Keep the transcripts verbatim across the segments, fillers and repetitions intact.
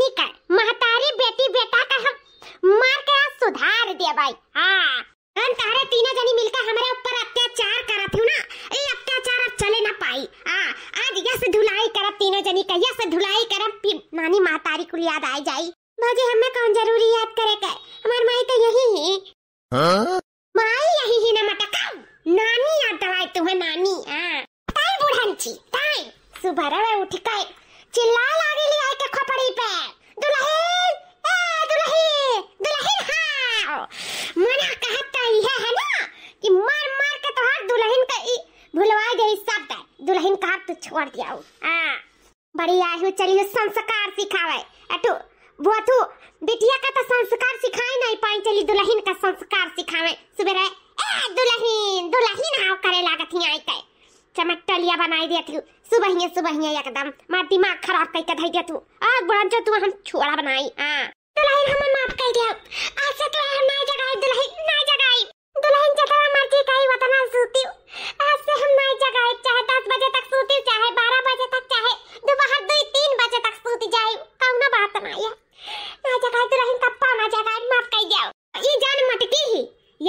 ठीक है, महतारी बेटी बेटा का हम मार के आज सुधार देबै। हाँ, हम तहरे तीनों जनी मिलकर हमरे ऊपर अत्याचार करत हू ना, ई अत्याचार अब चले ना पाई। हाँ, आज यस धुलाई करब तीनों जनी का, यस धुलाई करब, फिर नानी महतारी कुल याद आ जाई। भौजी, हमें कौन जरूरी याद करे के, हमार माई तो यही ही। हाँ? माई यही ही ना मटका, नानी याद दिलाई तुहे, नानी। हाँ। ताई बुढ़न छी, ताई सुबह रवे उठ के चिल्ला लागे ले आए के खोपड़ी पे, "दुलहिन, ए दुलहिन, दुलहिन, हाँ।" मना कहत तो इहे है ना कि मार मार के तोहार दुलहिन के ई भुलवाई दे सब दे। दुलहिन का तू छोड़ दिया हो। हाँ। बड़ी आही चली संस्कार सिखावे। अटू, बुअतू, बिटिया का तो संस्कार सिखाए नहीं पाई, चली दुलहिन का संस्कार सिखावे। सुबेरे, "ए दुलहिन, दुलहिन आओ" करे लागत ही आई के। चमक टलिया बनाई देत हूँ। सुबहिये, सुबहिये एकदम मार दिमाग खराब कई के धई देत हूँ। आ, बुढ़न जो तू हम छोड़ा बनाई, आ। दुलहिन, हमें माफ कर दिया। आज से तो हम नाई जगाई, दुलहिन, नाई जगाई। दुलहिन, जितना मर्जी कही, उतना सूती। आज से हम नाई जगाई, चाहे दस बजे तक सूती, चाहे बारह बजे तक, चाहे दोपहर दो तीन बजे तक सूती जाई, कौनो बात नाई है। नाई जगाई, दुलहिन, कप्पा नाई जगाई, माफ कर दिया। ई जान मटकी ही,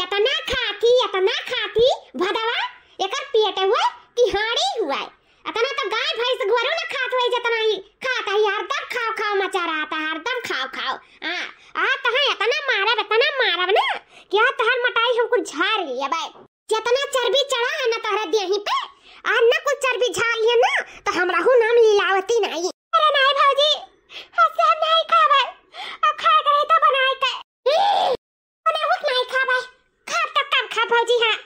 इतना खाती, इतना खाती, भदवा, एकर पेट हुए कि हाड़ी हुए। इतना तो गाय भैंस गोरू न खात हुए, जितना ही खात है, हरदम खाव खाव मचा रहा था, हरदम खाव खाव। हाँ, आ तहाँ इतना मारब, इतना मारब ना कि आ तहर मटाई हम कुछ झाड़ लिया बे। जितना चर्बी चढ़ा है ना तहरा देही पे, आ न कुछ चर्बी झाड़ लिया ना, तो हमरा हूँ नाम लीलावती नहीं। अरे नहीं भौजी, हंसे हम नहीं खाबे, अब खाए के रही तो बनाए के। बनावत नाई खाब, खाब तो कम खाब भौजी, हाँ,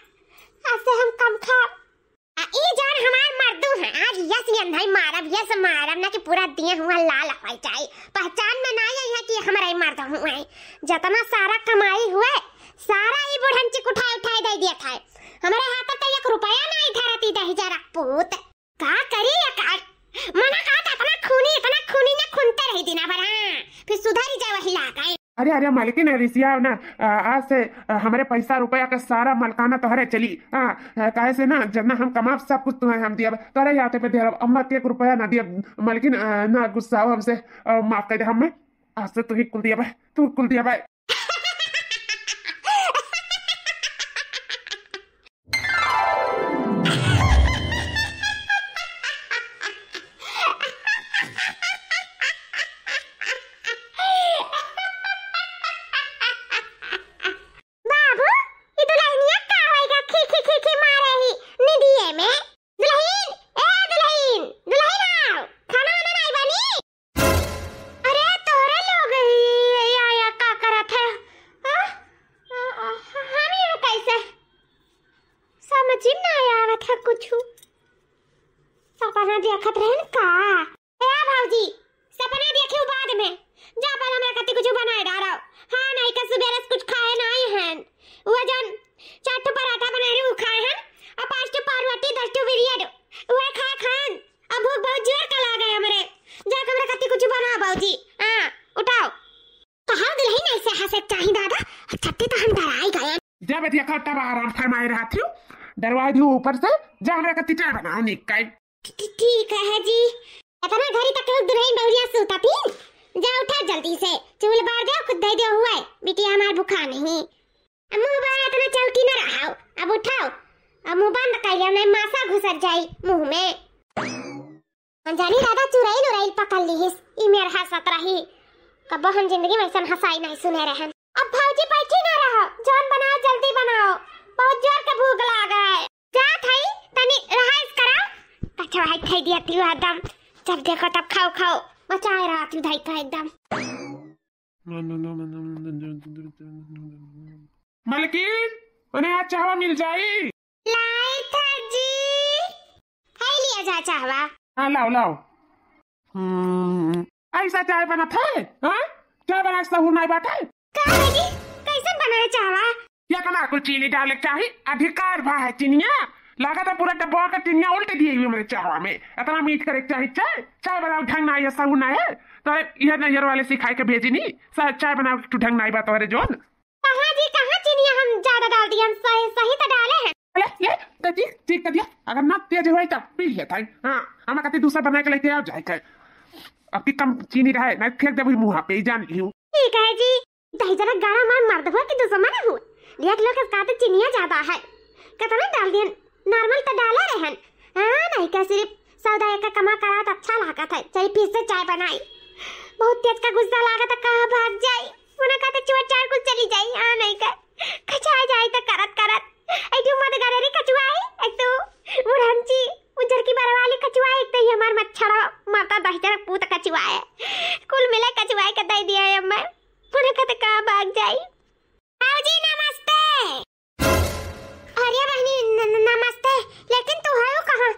आज से हम कम खाब। आ ई जान हमार मर्दू है, आज यस यंधाई मारब, यस मारब ना कि पूरा दिए हुआ लाल हो जाए, पहचान में ना आई है कि हमारा ही मर्द हुए। जितना सारा कमाई हुए, सारा ई बुढ़न चिक उठाए उठाए दे दिया था। हमारे हाथ तो एक रुपया नहीं धरती दही जरा पूत। का करी या का? मना कहा था, इतना खूनी, इतना खूनी ना खूनते रही दिना भर, हाँ। फिर सुधरी जाए वही लाग है। अरे, अरे, मालकिन, रिसिया ना, आ, आज से, आ, हमरे पैसा रुपया का सारा मलकाना तोहरे चली, हाँ, आ, काहे से ना, जब ना हम कमाब, सब कुछ तुम्हें हम दिया, तोहरे हाथे पे दे रहा, अम्मा के एक रुपया ना दिया, मालकिन, आ, ना गुस्सा हो हमसे, आ, माफ कर दे हमें, आज से तू ही कुल दिया बे, तू कुल दिया बे। बाबू, ई दुलहिनिया का होइगा? खी, खी, खी, खी मारे ही निदिये में। दुलहिन, ए दुलहिन, दुलहिन आओ, खाना वाना नाई बनी? अरे तोहरे लोग ये, ये, ये का करत है? हाँ? आ, आ, हम यहाँ कैसे? समझ में ना आवत है कुछ। सपना देखत रहन का? ए भौजी, सपना देखियो बाद में। जा पहले हमरा खातिर कुछ बनाए डारो। हाँ, नहीं का सुबेरे से कुछ खाए नहीं हन। वो जन चार ठो पराठा बनाए रहे, वो खाए हन। और पाँच ठो पाव रोटी, दस ठो बिरियाड, वो खाए खान। अब भूख बहुत जोर का लागे हमरे। जा हमरा खातिर कुछ बना भौजी। हाँ, उठाओ। कहाँ दुलहिन ऐसे हंसे चाही दादा? छत्ती तो हम डराई गए। जा बेटिया, खा, तब आराम फरमाए रहत हूँ। डरवा दियो ऊपर से, जा हमरा खातिर चाय बनाओ निकाय। ठी-, ठी-, ठीक है जी। इतना घड़ी तक लोग दुलहिन बहुरिया सूता थी। जा उठा जल्दी से, चूल बार दे, खुद दे दे हुआ है। बिटिया हमार भूखा नहीं। अब मुँह बा इतना चौकी न रहाओ, अब उठाओ। अब मुँह बंद कर लिया, नहीं मासा घुसर जाई मुँह में। अनजानी दादा चुरैल उरैल पकड़ लिहिस, ई मेर हंसत रही। कबो हम जिंदगी में ऐसन हंसाई नहीं सुने रहन। अब भौजी बैठी ना रहो, जौन बनाओ जल्दी बनाओ, बहुत जोर के भूख लागे। जात हई, तनी रिहाइश कराओ, पछवा है खाई दिया तू एकदम। जब देखो तब खाओ खाओ, मचाए रहत हूँ धाई का एकदम। मलकिन, उन्हें आज चाहवा मिल जाई? लाई था जी। है लिया जा चाहवा। हाँ, लाओ, लाओ। हम्म, ऐसा चाय बनत है? हाँ? चाय बनाए सहूर नहीं बाटे? का है जी? कैसन बनाए चाहवा? ये कना कुछ चीनी डाले के चाही? अधिकार भा है चिनिया? लागत है पूरा डब्बा का चिनिया उल्ट दिए हुए मेरे चाहवा में। इतना मीठ करे के चाही चाय? चाय बनाओ ढंग ना है, सहूर ना है। तो ये नैयर वाले सिखाए के भेजी नहीं। सा-, चाय बनाओ तू ढंग ना है बात वाले जोन। कहाँ जी, कहाँ चिनिया हम ज्यादा डाल दिए, हम सही, सही तो डाले हैं। अरे, ये तो ठीक, ठीक कर दिया। अगर ना तेज होई तो पी लिया था। हाँ, हम कहते दूसरा बना के लेके आ जाए थे। अब की कम चीनी रहे, नहीं फेंक देबू मुँह पे, जान लियो। ठीक है जी, दही जरा गाढ़ा मार मर्द हो कि दुश्मन हो? देख लो कि का तो चीनिया ज्यादा है, कितना डाल दिए, normal तो डाले रहन। हाँ, नहीं का सिर्फ सौदा एक कमा करा तो अच्छा लागत है, चली फिर से चाय बनाई। बहुत तेज का गुस्सा लागत है, कहाँ भाग जाई, उन्हें कहते चुआ चार कुल चली जाई। हाँ, नहीं का कछा जाई तो करत करत, एक ठो मत गरे रे कछुआ है, एक तो बुढ़ंची उजर की बरवाली कछुआ, एक तो ये हमार मच्छर माता दहिजर पूत कछुआ है, कुल मिला कछुआ के दे दिया है मैं। उन्हें कहते कहाँ भाग जाई। भाऊजी नमस्ते। अरे बहनी न-, न-, नमस्ते, लेकिन तू है कहाँ?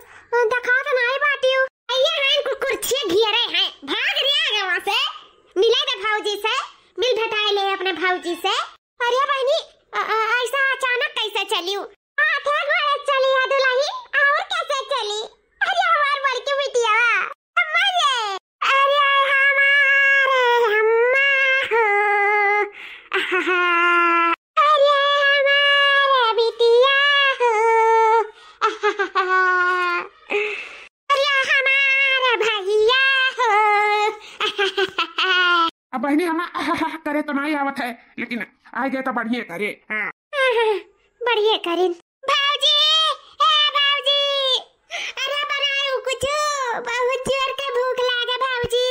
देखा तो नहीं बाटियो। ये हैं कु-, कुर्सी घेरे हैं, भाग रे आगे वहाँ से। मिले दे भाऊजी से, मिल भेटाए ले अपने भाऊजी से। अरे बहनी, अ-, अ-, ऐसा अचानक कैसे चलियो? हाथे गोड़े चली है दुलही, और कैसे चली? अरे हमार बड़की बिटिया, अम्मा ये। अरे हमारे अम्मा हो, अरे हमारे बिटिया हो, अरे हमारे भैया हो। अब बहनी हम करे तो नहीं आवत है, लेकिन आ गए तो बढ़िया करे। हाँ। हाँ, हाँ, बढ़िया करिन। भाऊजी, ए भाऊजी, अरे बनाओ कुछ, बहुत जोर के भूख लागे भाऊजी।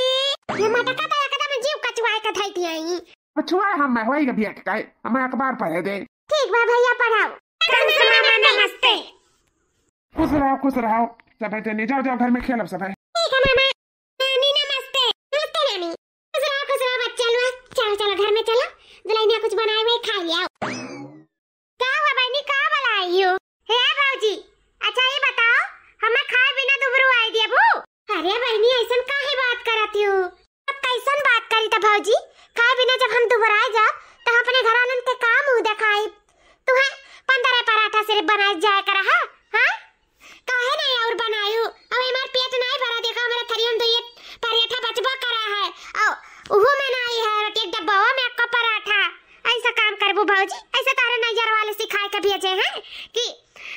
ये मटका तो एकदम जीव कचुआए के धई दिया ही। कचुआ हम में होई के बिया के काहे? हमें अखबार पढ़े दे। ठीक बा भैया, पढ़ाओ। कंस मामा नमस्ते। खुश रहो, खुश रहो। सब जने जाओ, जाओ घर में खेलब सब। ठीक है मामा। नानी नमस्ते। नमस्ते नानी। खुश रहो, खुश रहो बच्चा लोग। चलो, चलो घर में चलो। दुल्हनिया कुछ बनाए हुए खा लिया। का हुआ बहनी, का बुलाई हो? हे भौजी, अच्छा ये बताओ, हमें खाए बिना दुबरू आई देबू? अरे बहनी, ऐसन काहे बात करत हो? अब कैसन बात करी त भौजी, खाए बिना जब हम दुबराए जाब, त हम अपने घर वालन के का मुंह देखाई? तुहे पंद्रह पराठा सिर्फ बनाए जाए कर रहा, हाँ? काहे नहीं और बनायू? अब हमार पेट नहीं भरा, देखा हमारे थरिया में तो ये पराठा बचबो करा है, और उहो में नहीं है, एक डब्बावा में आपका पराठा। ऐसा काम करबू भौजी, ऐसा तारे नैयर वाले सिखाए के भेजे हैं कि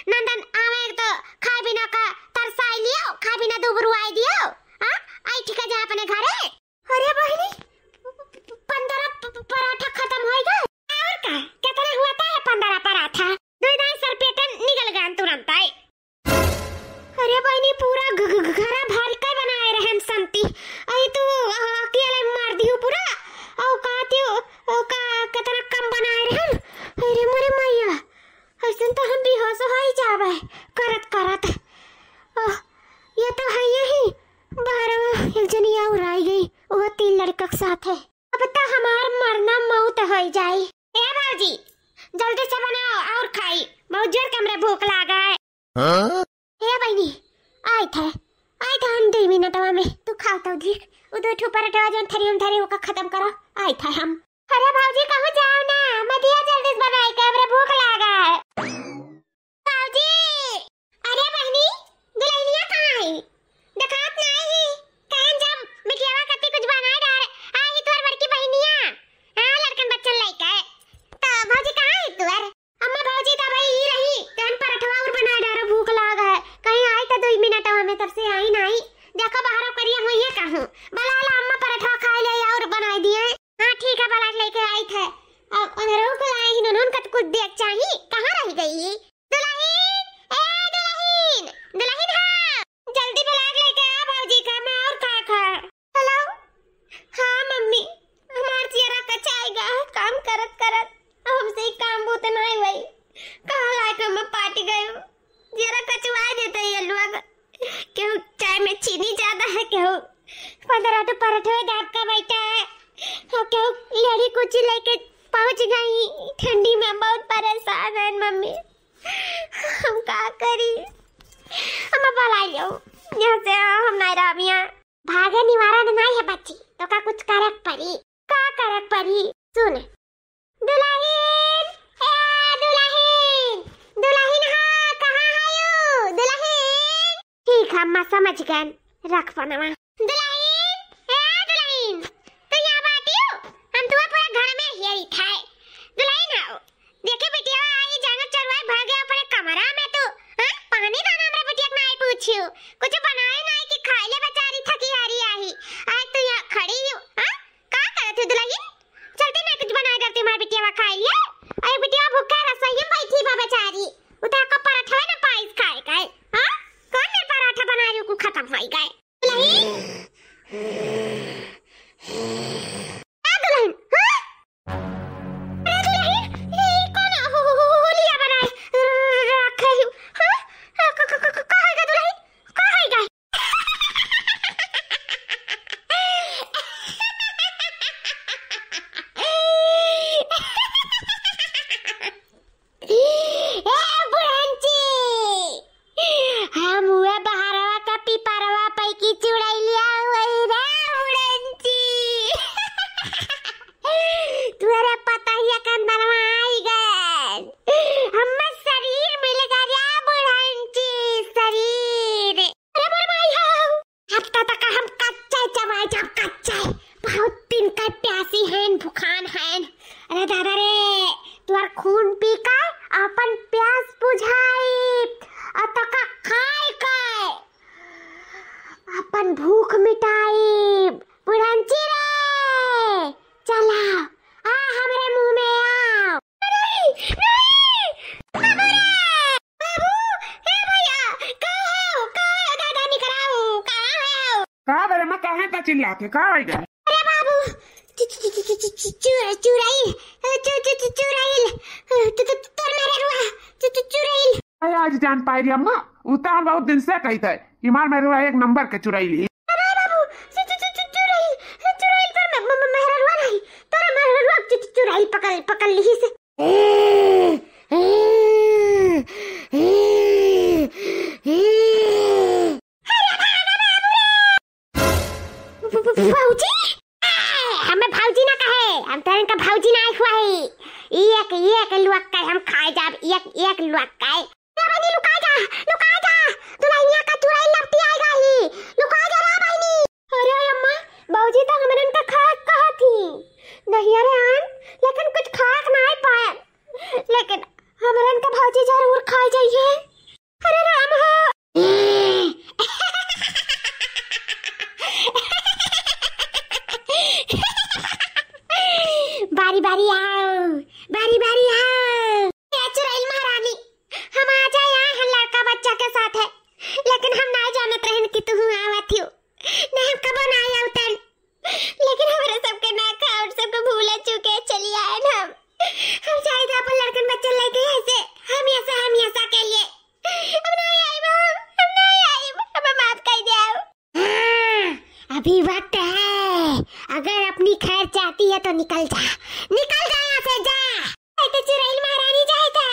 नंदन आवे तो खाए बिना का तरसाई लियो, खाए बिना दुबरुआई दियो, हाँ? आई ठीक है जा अपने घरे। अरे बहिनी, पंद्रह प-, प-, पराठा खतम होइगा। और का? कितना हुआ था ये पंद्रह पराठा? दुई दाई सर पेटन निकल गए तुरंत आई। अरे बहिनी, पूरा घ-, घ-, घ-, घरा भर के बनाए रहन संती। आई तू, आ, अकेले मार दियो पूरा। औ का दियो, औ का कितना कम बनाए रहन। अरे मोरे मैया, ऐसन तो हम बेहोश हो ही जावे करत करत। ओह, ये तो है यही। बाहर एक जनी और आई गई, वो तीन लड़का के साथ है। अब तो हमार मरना मौत हो जाई। ए भौजी, जल्दी से बनाओ और खाई, बहुत जोर के हमरे भूख लागा है। हाँ? ए बहिनी, आई थे, आई थे हम दो मिनटवा में, तू खाओ तो धीर, वो दो ठो पराठा जौन थरी हम धरे ओका खत्म करो, आई थे हम। अरे भौजी, कहूँ जाओ ना, मतिया जल्दी से बनाई के, हमरे भूख लागा है। भौजी, अरे बहिनी, दुल्हनिया कहाँ है? देखात नाई ही। कहन जब मिठियावा कत्ती कुछ बनाए डार, आई ही तोर बड़की बहिनिया। हाँ, लड़कन बच्चन लइके। तो भौजी कहाँ है तोर? अम्मा भौजी तो भाई ई रही, तहन पराठवा और बनाए डारो, भूख लाग है। कहीं आई तो दो मिनटवा में, तब से आई नाई। देखो बाहर करिया हुई है कहूँ। बला ला अम्मा पराठवा खाए ले और बनाए दिए। हाँ, ठीक है, बलाट लेके आई थे। अब उन्हें रोक लाई, इन्होंने उनका तो कुछ देख चाही, कहाँ रह गई? दुल्हन, ए दुल्हन, दुल्हन हाँ, जल्दी बलाट लेके आ भौजी का, मैं और खा खा। हेलो, हाँ मम्मी, हमार जियरा कचाएगा, काम करत करत, अब हमसे ही काम बहुत नहीं भाई। कहाँ लायक हम पार्टी गए? जरा कचवाए देते ये लोग। केहू चाय में चीनी ज्यादा है, केहू पंद्रह तो पराठे डाल का बैठा है, और केहू लेड़ी कुची लेके पहुंच गई। ठंडी में बहुत परेशान है मम्मी, हम का करी? हम बला लो, यहाँ से हम नहीं रहब यहाँ। भागे निवारण नहीं है बच्ची, तो का कुछ करे पड़ी? का करे पड़ी? सुन, दुल्हन, ए दुल्हन, दुल्हन हाँ, कहाँ आयो दुल्हन? ठीक है अम्मा, समझ गए, रख फोनवा। दुल्हन, ए दुल्हन, तू यहाँ बाटियो? हम तुम्हें पूरा घर में हेरी थे। दुल्हन आओ, देखे बिटिया आई जंगल चरवाए भागे अपने कमरा में तू, हाँ? पानी दाना हमरे बिटिया के नाई पूछियो, कुछ बनाए नाई कि खाए ले बेचारी थकी हारी आई। आज तू चाय, बहुत दिन का प्यासी हैं, भुखान हैं। अरे दादा रे, तुहर खून पी के अपन प्यास बुझाई, और तोका खाए के अपन भूख मिटाई। बुढ़ंची रे, चला, आ हमरे मुंह में आओ। नहीं, नहीं, बाबू रे, बाबू, ए भैया, कहाँ हो, कहाँ हो, दादा निकराओ, कहाँ हो? का बे रे माँ, काहे इतना चिल्लात है? का हो गया? अरे बाबू, चु-, चु-, चु-, चु-, चु-, चु-, चुरैल, चु-, चु-, चु-, चुरैल, तु-, तु-, तु-, तोर मेहररुआ, चु-, चु-, चुरैल। अरे आज जान पाई रे अम्मा, उ तो हम बहुत दिन से कहित है कि हमार मेहररुआ एक नंबर के चुरैल ही। अरे बाबू, चु-, चु-, चु-, चु-, चुरैल, चुरैल तोर मे-, मे-, मे-, मेहररुआ नहीं, तोर मेहररुआ चु-, चु-, चुरैल पकड़, पकड़ लिहिस। भौजी? ए, हमें भौजी ना कहे, हम तोहन का भौजी ना हुआ है। एक, एक लुअक्का हम खाए जाब, एक, एक लुअक्का। ए बहिनी, लुका जा, लुका जा, दुल्हनिया का चुड़ैल लपटी आएगा ही, लुका जा रे बहिनी। अरे अम्मा, भौजी तो हमरन का खाए कहा थी, नहीं अरे आन, लेकिन कुछ खाए नहीं पाए, लेकिन हमरन का भौजी जरूर खाए जाइए। अरे राम हो। बारी बारी आओ, बारी बारी आओ। ए चुड़ैल महारानी, हम आ जाए यहाँ है लड़का बच्चा के साथ है, लेकिन हम ना जानत रहन कि तू आवत हो। नहीं, हम कबो ना आवतन। लेकिन हमरे सबके ना खा और सबके भूले चूके चली आए हम। हम जाए थे अपन लड़कन बच्चन लेके यहाँ से, हमेशा, हमेशा के लिए। हम नहीं आइब, हम नहीं आइब, हमें माफ कर दो। हाँ, अभी वक्त है, अगर अपनी खैर चाहती है तो निकल जा, निकल जा यहाँ से, जा। ऐ तो चुड़ैल महारानी जाए था।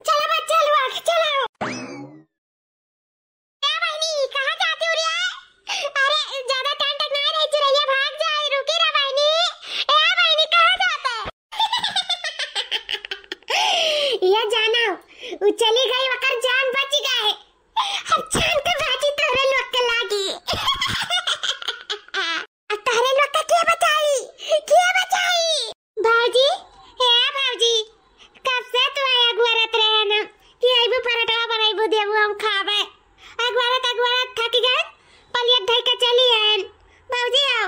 चलो बच्चा लोग, चलो। ए बहिनी, कहाँ जाती हो रे? अरे, ज्यादा टाइम तक ना रही, चुरैलिया भाग जाए, रुकी ना बहिनी। ए बहिनी, कहाँ जाता है? ये जाना, वो चली गई, ओकर जान बच गए। अब जान के बाजी तोहरे लोग के लागी। अब तोहरे लोग के के बचाई? के बचाई? भौजी, हे भौजी, कब से तू आया अगुआरत रहे ना कि अइबू पराठा बनइबू देबू हम खाबे। अगुआरत अगुआरत थक गए, पलियत धइ के चली आयन। भौजी आओ,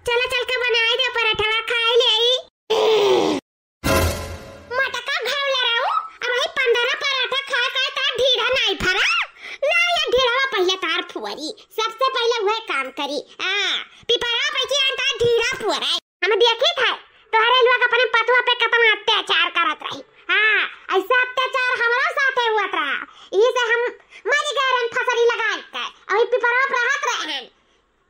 चला चल के बनाई दे पराठा खाई ले आई। मटका घाव ले रहू, अब ही पंद्रह पराठा खा के तार ढीढ़ा नाई फरा। ना ये ढीढ़वा पहिले तार फुअरी, सबसे पहिले वह काम करी। हाँ, पिपरा पैकी आन तार ढीढ़ा फुअराई। हम देखित है, तोहरे लोग अपने पतुआ पे कितना अत्याचार करत रही। हाँ, ऐसा अत्याचार हमरा साथे हुआ रहा। यही से हम मरी गए रहन फसरी लगाए के। अभी पिपरा पे रहत रहे हैं।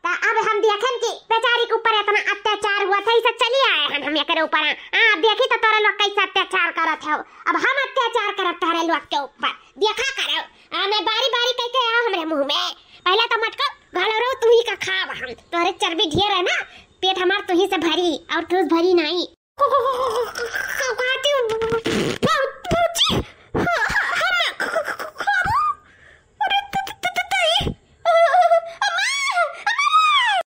त अब हम देखन कि बेचारी के ऊपर इतना अत्याचार हुआ था, इसे चली आए हैं हम एकरे ऊपर। हाँ, अब देखी तो तोरे लोग कैसे अत्याचार करत हो। अब हम अत्याचार करब तोहरे लोग के ऊपर। देखा करो, आ, मैं बारी बारी कह के आओ हमरे मुंह में। पहले तो मटको घालो रो, तू ही का खाब हम। तोहरे चर्बी ढेर है ना, पेट हमार तू ही से भरी और ठूस भरी नहीं।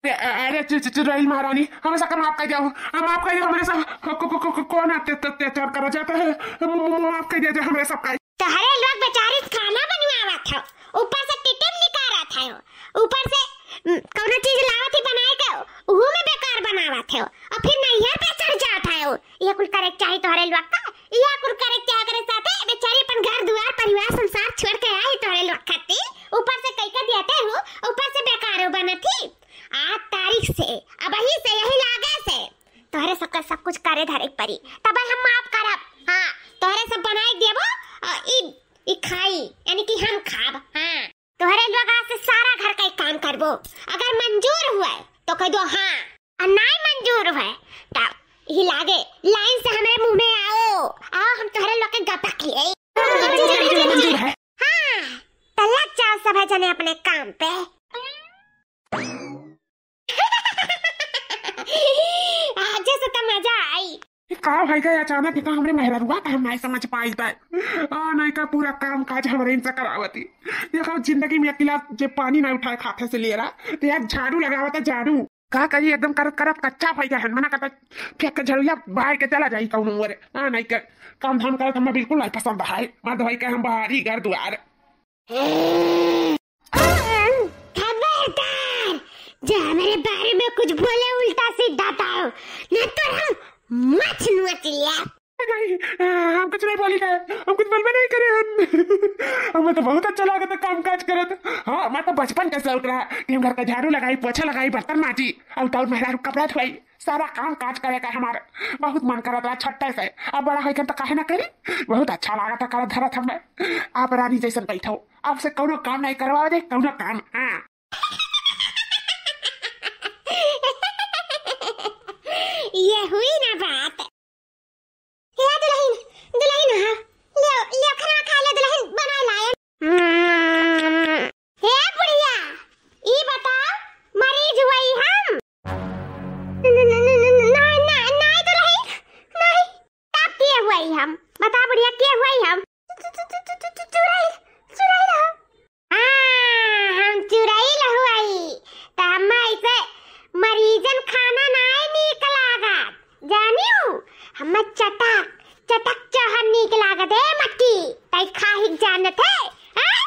अरे, अरे, चु-, चु-, चुड़ैल महारानी, हमें सबका माफ कर जाओ, हम माफ कर जाओ, हमारे सब को-, को-, को-, को-, कौन अत्या-, अत्याचार करा जाता है, म-, म-, माफ कर दिया जाए हमारे सबका। तोहरे लोग बेचारी खाना बनवावत हो, ऊपर से टिटिम निकालत हो, ऊपर से, उम, कौनो चीज लावत ही बनाए के, उहू में बेकार बनावत हो, और फिर नैहर पे चढ़ जात हो। ये कुल करे के चाही तोहरे लोग का, ये कुल करे के चाही, करे साथे बेचारी अपन घर दुआर परिवार संसार छोड़ के आई तोहरे लोग खातिर, ऊपर से कई का दियाते हो, ऊपर से बेकारो बनत ही। आज तारीख से, अबही से, यही लागे से तोहरे सबका सब कुछ करे धरे के परी, तब हम माफ करब। हाँ, तोहरे सब बनाए देबो, अ, ई, ई खाई, यानी कि हम खाब। हाँ, तोहरे लोग आज से सारा घर का ही काम करबो। अगर मंजूर हुआ तो कह दो हाँ, और नाई मंजूर हुआ तब ही लागे लाइन से हमरे मुंह में आओ, आओ हम तोहरे लोग के गपक लिए। मंजूर है। हाँ, तो लग जाओ सब जने अपने काम पे। आज से तो मजा आई। ये का भाई का अचानक इतना हमरे मेहररुआ का हम नहीं समझ पाई था। आ, नहीं का पूरा काम काज हमरे इनसे करावती। देखो जिंदगी में अकेला जे पानी नहीं उठाए खाते से ले रहा, तो यार झाड़ू लगावता झाड़ू। का करी, एकदम करत करत कच्चा भई गए हन। मना करता फेंक के झड़ुइया बाहर के चला जाई कौनो ओरे। हाँ, नहीं के काम धाम करत हमें बिल्कुल नहीं पसंद है। मर्द होई के हम बाहरी घर दुआर। खबरदार, जो हमारे बारे में कुछ बोले उल्टा सीधा तो, ना तो हम मच नोच लिया। नहीं, आ, हम कुछ नहीं बोली है, हम कुछ बोलबे नहीं करे हम। हमें तो बहुत अच्छा लागत है काम काज करत। हाँ, मैं तो बचपन के शौक रहा कि हम घर का झाड़ू लगाई, पोछा लगाई, बर्तन माजी, और तो और मेहरारू कपड़ा धोई, सारा काम काज करे का हमार बहुत मन करत रहा छोटे से। अब बड़ा होइके तो काहे ना करी, बहुत अच्छा लागत है करत धरत हमें। आप रानी जैसन बैठो, आपसे कौनो काम नहीं करवावे दे, कौनो काम। हाँ। ये हुई ना बात। हे दुलहिन, दुलहिन, हाँ, ले, ले खाना खा ले दुलहिन, बना लाए। हे बुढ़िया, ई बताओ, मरीज हुई हम? न-, न-, न-, न-, न-, नहीं, नहीं, नहीं दुलहिन, नहीं। तब के हुई हम? बता बुढ़िया, के हुई हम? चु-, चु-, चु-, चु-, चु-, चु-, चुड़ैल, चुड़ैल हो। हाँ, हम चुड़ैल हुई। त हम्मे ऐसे मरीजन खाना नाय नीक लागत, जानियो? हम्मे चटक, चटक चोहर नीक लागत। ए मटकी, तै खाहिक जानत है, हाँ?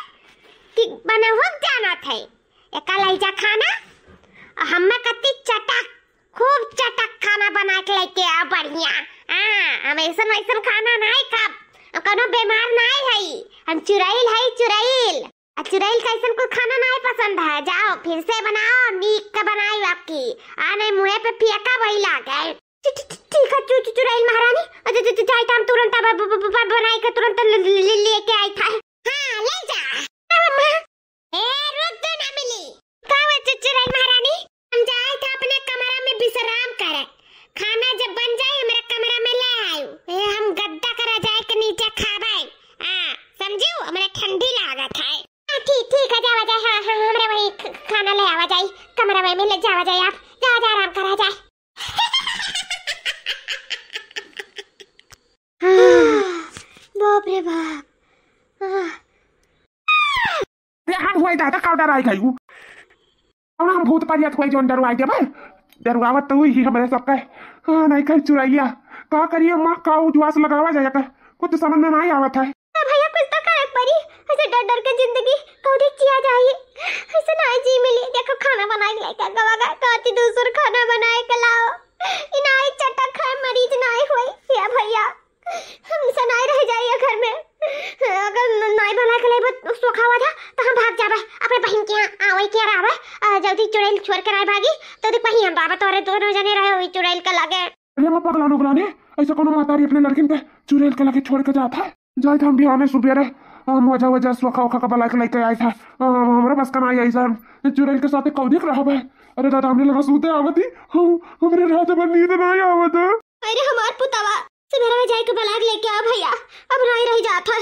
कि बनहुक जानत है? एका लैजा खाना, आ हम्मे कत्ती चटक, खूब चटक खाना बना के लेके आओ, बढ़िया। हाँ, हम ऐसन वैसन खाना नाय खाब, हम कौनो बीमार नाय हई, हम चुड़ैल हई, चुड़ैल। आ चुड़ैल कैसन कुल खाना नाय पसंद है, जाओ फिर से बनाओ, नीक के बनाई आपकी, आ नहीं मुँहे पे फेंका वही लागे। ठी-, ठी-, ठी-, ठीक है, चु-, चु-, चुड़ैल महारानी, आ, ज-, ज-, ज-, जाई त हम तुरंत अब ब-, ब-, ब-, बनाई के तुरंत ले, ले, ले, लेके आई था। हाँ, ले जा। हाँ, अम्मा। ए, रुक दो ना मिली। का हुआ चु-, चुड़ैल महारानी? हम जाए थे अपने कमरा में विश्राम करे। खाना जब बन जाए, हमारे कमरा में ले आयो। ए, हम गद्दा का रजाई के नीचे खाबे। हाँ, समझू? हमारे ठंडी लागत है। हाँ, ठीक, ठीक है, जावा जाए। हाँ, हाँ, हमरे वही ख-, खाना ले आवा जाए, कमरा में ले जावा जाए आप। जावा जाए, आराम करा जाए। बाप रे बाप। अरे हम हुआ दादा का डराई गई हूँ। कौन हम भूत परियत हुआ जौन डरवाई देबे? डरवावत तो हुई ही हमरे सबके। हाँ, नहीं कही चुड़ैया। का करिए माँ, का उजवास लगावा जाए का? कुछ समझ में नहीं आवत है। ए भैया, कुछ तो करे पड़ी। ऐसे डर डर के जिंदगी कौड़ी जिया जाई। ऐसे ना जी मिली। देखो खाना बनाए के लेके गवा गए, कहती दूसर खाना बनाए के लाओ। ई नाई चटक है, मरीज नाई होई। या भैया, हम से नाई रह जाइए घर में। अगर न-, नाई बनाए के लेबे सोखावा था, तो हम भाग जाबे अपने बहिन के यहाँ, आवई के यहाँ रहबे। आ, जल्दी चुड़ैल छोड़ के नाई भागी, तो देख वहीं हम रहबे, तोरे दोनों जने रहे हुई चुड़ैल के लगे। अरे अम्मा, पगलान उगलान है, ऐसा कोनो महतारी अपने लड़किन के चुड़ैल के लगे छोड़ के जात है? जाइत हम बिहाने सुबेरे, हम वजह वजह सोखा ओखा का बलाइके लेके आइत है। हम, हमरा बस का नाई ऐसा, हम चुड़ैल के साथे कौदिक रहबे। अरे दादा, हमरे लगा सूते आवत ही, हम, हमरे रात भर नींद नाई आवत है। अरे हमार पुतवा, सुबेरे जाइके बलाइके लेके आ भैया, अब नाई रह जात है।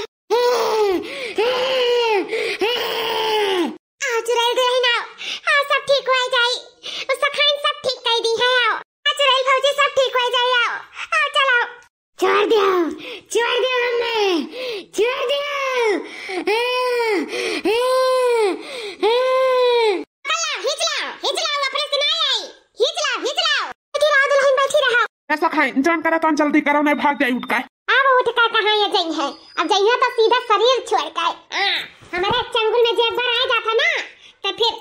आ, चुड़ैल दुलहिन आओ। हाँ, सब ठीक हो जाई। उ सखाइन सब ठीक कर दी है, आओ। आ, चुड़ैल भौजी सब ठीक हो जाई, आओ। आओ, चल आओ। छोड़ दियो, छोड़ दियो हमें, छोड़ दियो। आ, आ, आ। चल आओ, हिच लाओ, हिच लाओ, अपने से नहीं आई। हिच लाओ, हिच लाओ। बैठी रहो दुलहिन, बैठी रहो। ऐसा खाई, जौन करा तौन जल्दी करो, नहीं भाग जाई उठ के। अब उठ के कहाँ ये जइहैं? अब जइहैं तो सीधा शरीर छोड़ के। हाँ, हमारे चंगुल में जे एक बार आ जात है ना, तो फिर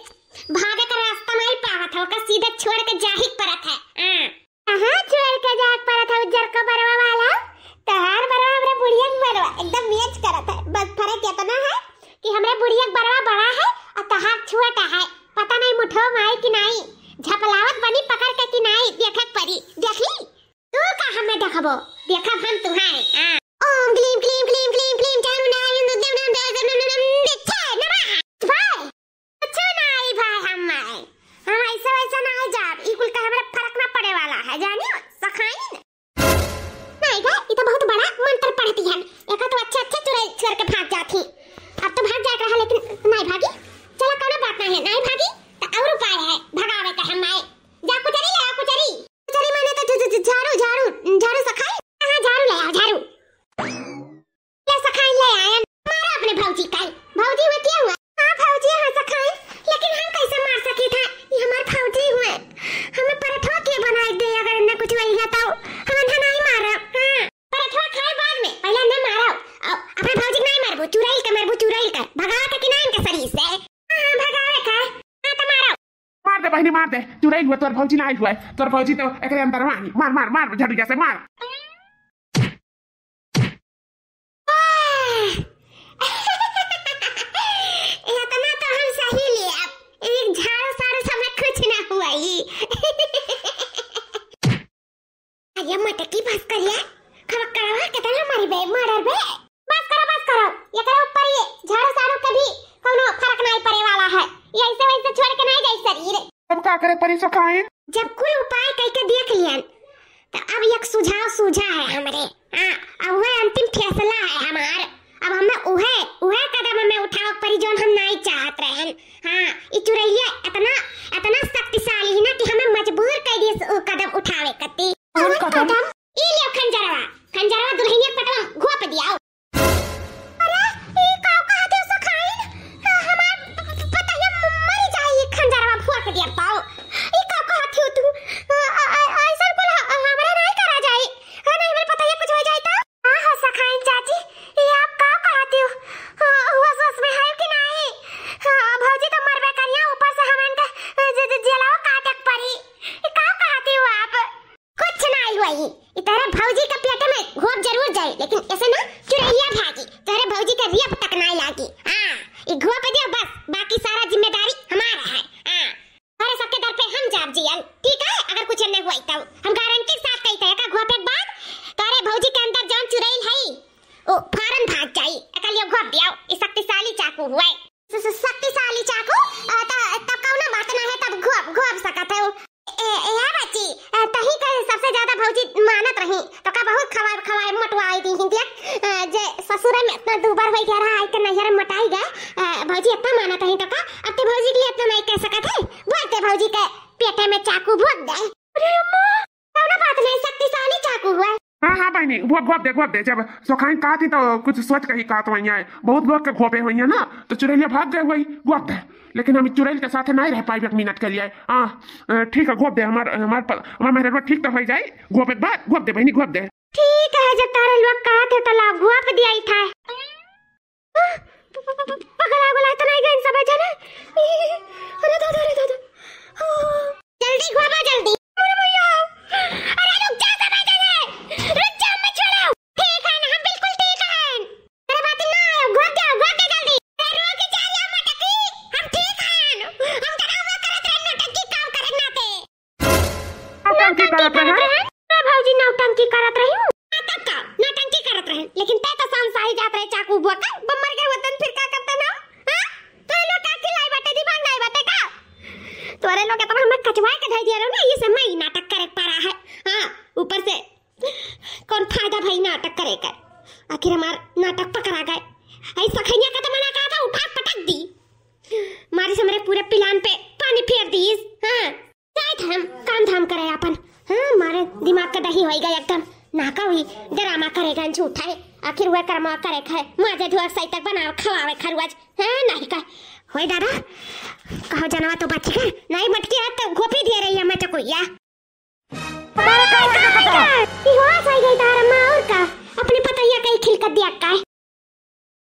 भागे का रास्ता नहीं पावत है, ओका सीधा छोड़ के जाही के पड़त है। हाँ। कहाँ छोड़ के जाए के पड़त है, उज्जर का बरवा वाला? तोहार बरवा हमरे बुढ़िया के बरवा एकदम match करत है। बस फर्क इतना है कि हमरे बुढ़िया के बरवा बड़ा है और तोहार छोटा है। पता नहीं मुठो में आई कि नहीं, झपलावत बनी पकड़ के कि नहीं, देखे के पड़ी। देख ली? तू का हमें देखबो, देखब हम तुम्हारे। हाँ। ओम क्लीम क्लीम क्लीम क्लीम क्लीम चाणूराय विद्महे विद्महे विद्महे विद्महे विद्महे विद्महे विद्महे। कुछ नाई भाई हम, हम ऐसे वैसे नाई जाब, ई कुल का हमरा फर्क ना पड़े वाला है, जानियो, सखाइन। नाई भाई, ई तो बहुत बड़ा मंत्र पढ़ती है, एका तो अच्छे अच्छे चुड़ैल छोड़ के भाग जाती। अब तो भाग जाए रहा, लेकिन नाई भागी। चला, कोनो बात नहीं है, नाई भागी तो और उपाय है भगावे के हम आए। जा कुचरी ले आ, कुचरी। कुचरी माने तो झ-, झ-, झ-, झाड़ू, झाड़ू, झाड़ू सखाई। हाँ, झाड़ू ले आ, झाड़ू। ले सखाई ले आयन, मारा अपने भौजी का। भौजी हुए क्या हुआ? हाँ भौजी, हाँ सखाई, लेकिन हम कैसे मार सकी था? ये हमार भौजी हुए। दे, चुड़ैल हुआ, तोर भौजी ना आई हुआ है, तोर भौजी तो एकरे अंदर मारी, मार, मार, मार, झटुआ से मार। इतना तो हम सही लिया, एक झाड़ू साड़ू सब में कुछ ना हुआ ही। अरे मटकी बस करिया, खड़कड़वा कितना मारी बे, मर्डर बे। बस करो, बस करो, एकरा ऊपर ये झाड़ू साड़ू के भी कौनो फर्क नहीं पड़े वाला है, ये ऐसे वैसे छोड़ के नहीं जाई शरीर। अब का करे परी सखाइन? जब कुल उपाय कई के देख लियन, तो अब एक सुझाव सूझा है हमरे। हाँ, अब वह अंतिम फैसला है हमार। अब हमें उहे, उहे कदम हमें उठावे के पड़ी, जौन हम नहीं चाहत रहन। हाँ, ई चुड़ैलिया इतना, इतना शक्तिशाली है ना कि हमें मजबूर कर दिए उ कदम उठावे कती। कौन कदम? ई लियो खंजरवा, खंजरवा दुल्हनिया के पटवा घोप दियाओ। अरे, ई काऊ कहत हो सखाइन? हमार प-, प-, पतैया म-, मर जाई, ई खंजरवा भोंक दिया पाऊ। ई काऊ कहत हो तू? अ, अ, अ, ऐसन कुल ह-, हमरा नहीं करा जाई। हाँ, नहीं, हमरे पतैया कुछ हो जाई तो? हाँ हो सखाइन चाची, ई आप काऊ कहत हो? हाँ, होश, होश में है कि नहीं? हाँ, भौजी तो मरबे करिया, ऊपर से हमन के, अ, ज-, ज-, जेलवा काटे के पड़ी। ई काऊ कहत हो आप? कुछ ना आई हुआ, ई तोहरे भौजी के पेट में घोप जरूर जाई, लेकिन ऐसे ना चुड़ैलिया भागी, तोहरे भौजी के रेप तक ना लागी। हाँ, ई घोप दियो बस, बाकी सारा जिम्मेदारी हमारा है। हाँ, तोहरे सबके दर पे हम जाब जियल, ठीक है? अगर कुछ एने हुई तो हम गारंटी के साथ कही थे, एका घोपे के बाद तोहरे भौजी के अंदर जौन चुड़ैल है, ओ फौरन भाग जाई। एका लियो घोप दियो, ई शक्तिशाली चाकू हुआ है। स-, स-, शक्तिशाली चाकू, अ, त-, तब कौनो बात ना है, तब घोप, घोप सकत है। ए, ए, ए बच्ची, अ, तही के सबसे ज्यादा भौजी मानत रही, तो का बहुत खवाए, खवाए मोटवाई दी हिंदिया, अ, जे ससुर में इतना दूबर होई गया रहा, आई के नैहर में मोटाई गए, अ, भौजी इतना मानत रही, तो का अब ते भौजी के लिए इतना नहीं कह सकत है? बोल ते भौजी के पेटे में चाकू भोंक दे। अरे अम्मा, कौनो बात नहीं, शक्तिशाली चाकू हुआ। हाँ, हाँ बहनी, वो घोप दे, घोप दे। जब सोखाइन कहत ही तो कुछ सोच के ही कहत होइया है। बहुत लोग के घोपे होइया ना, तो चुड़ैलिया भाग गए हुई, घोप दे। लेकिन हम चुड़ैल के साथ नहीं रह पाई एक मिनट के लिए। हाँ, अ, ठीक है, घोप दे, हमार, हमार प-, हमार मेहरबा ठीक तो हो जाए। घोपे के बाद घोप दे बहनी, घोप दे। ठीक है, जब तारे लोग कहत है तो ला घोप दिया ही था। प-, प-, प-, प-, पगला उगला तो नहीं गइन सब जने? अरे दादा, अरे दादा। हाँ। जल्दी घुमा, जल्दी। अरे भैया, अरे रुक जा सब जने। रुक जा, मत छोड़ो। ठीक है ना, हम बिल्कुल ठीक हैं। अरे बात ना आयो, घोप दे, घोप दे जल्दी। अरे रुक जा, या मटकी, हम ठीक हैं। हम तना हुआ करत रहे, नौटंकी काम करत नाते। नौटंकी करत रहे? ए भौजी, नौटंकी करत रही हूँ। हाँ, तब का? नौटंकी करत रहे, लेकिन तै तो संसारी जात रहे चाकू भोंक, बम मर गए वतन फिर का करते ना? हाँ? तोरे लोग का अक्ल आई बाटे, दिमाग नहीं बाटे का? तोरे लोग इतना हमें कचवा के धर दिया रहो ना, ये सब मैं ही नाटक करे पड़ा है। हाँ, ऊपर से कौन फायदा भाई नाटक करे कर? आखिर हमार नाटक पकड़ा गए। ऐ सखैया का तो मना कहा था, उठा पटक दी। मारी से हमरे पूरे plan पे पानी फेर दीस। हाँ। जाइत हम काम धाम करे आपन। हाँ, मारे दिमाग का दही होई गया एकदम। ना का हुई, drama करेगा झूठा है। आखिर वह कर्मा करे खाए, माजे धोए सही तक बनावे खवावे खरुआज। हाँ, नहीं का। होई दादा, कहो जनवा तो बच गए। नहीं मटकी हाथ तो घोपी दे रही है मैं चकुइया। अरे का, का, का, का? ई होश आई गई तारा माँ और का? अपने पतैया का ही खिलकत दिया का है?